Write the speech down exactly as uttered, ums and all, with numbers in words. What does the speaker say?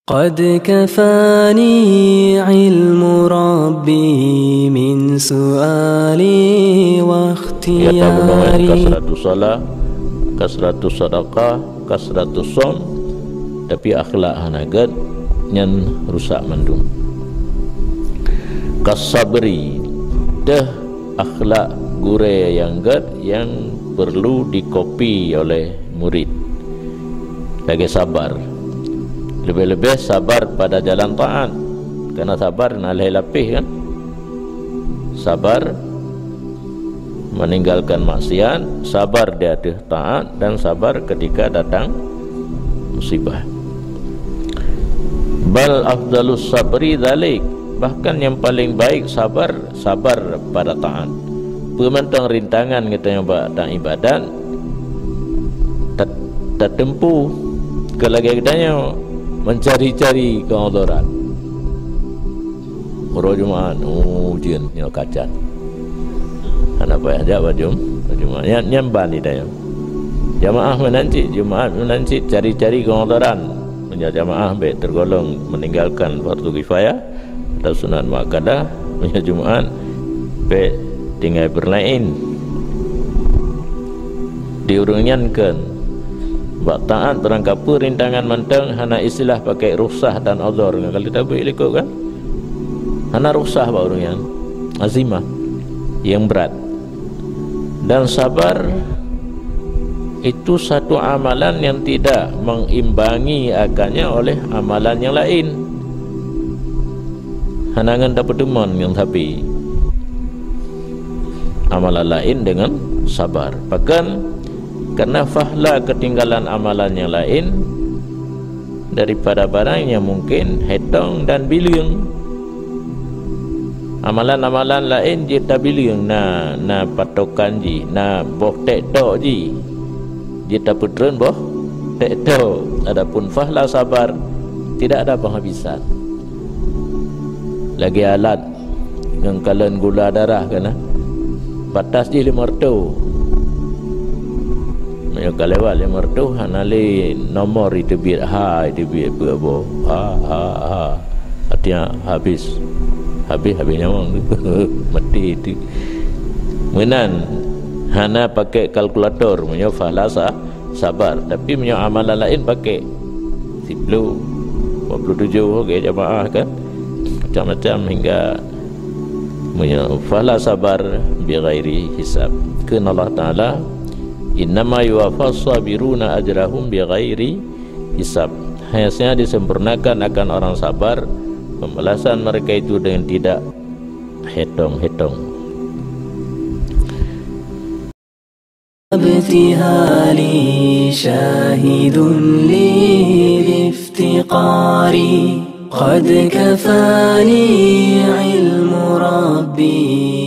قد كفاني علم ربي من سؤالي Ya, tabunoe واختياري. Kasratus shalah, kasratus sadaqah, kasratus shaum, tapi akhlak hana gét, nyan rusak mandum. Kasabri, deuh akhlak gurée nyang gét nyang perlu dikopi oleh murid. Lagée sabar. Leubeh-leubeh sabar pada jalan taat. Karena sabar na lhée lapéh, kan? Sabar meninggalkan maksiat, sabar di ateueh taat, dan sabar ketika datang musibah. Bal afdalus sabri dzalik, bahkan yang paling baik sabar, sabar pada taat. Peue mantong rintangan geutanyoe bak taat ibadat, tat-, tateumpu keu lagée geutanyoe mencari-cari keudeuran. Uroe Jumaat, oh, ujeuen nyoe kacan. Hana payah jak bak Jum-, bak Jumaat. Nyan, nyan ban di tanyoe. Jamaah meunan cit, Jumaat meunan cit, cari-cari keudeuran. Meunyoe jamaah bék tergolong meninggalkan fardu kifayah atau sunat muakkadah, meunyoe Jumaat bék tinggai beurlaén. Di ureuëng nyan kheun, bak taát barangkapeue rintangan mantong hana istilah pakai rukhsah dan uzur ngon kali tabeuek likot kan? Hana rukhsah bak ureuëng nyan, azimah yang berat. Dan sabar itu satu amalan yang tidak mengimbangi akannya oleh amalan yang lain. Hana ngon tapeuteumon ngon sabe. Amalan laén deungon sabar. Pakon? Karena fahla keutinggalan amalan nyang laén daripada barang nyang mungken hetong dan bileueng. Amalan-amalan laén jeuet tabileueng, na, na patokan jih, na boh tek tok jih. Jeuet tapeutreun boh tek tok. Adapun fahla sabar, tidak ada penghabisan. Lagée alat ngon kalon gula darah kana. Batas jih lima reutôh. Meunyoe ka lewat lima reutôh, hana lé nomor iteubiet, ha, iteubiet peue boh. Ha, ha, ha. Artinya habis. Habis, habis nyawöng. Mati itu. Meunan, hana pakai kalkulator meunyoe fahla sa-, sabar. Tapi meunyoe amalan laén pakai. Siploh, dua puluh tujuh, oke, jamaah kan. Macam-macam hingga meunyoe fahla sabar bi ghairi hisab. Kheun Allah Taala, "Innama yuwaffas sabiruna ajrahum bi ghairi hisab." Hanya saja disempurnakan akan orang sabar pembalasan mereka itu dengan tidak hetong-hetong. ابتهالي شاهد لي بافتقاري، قد كفاني علم ربي.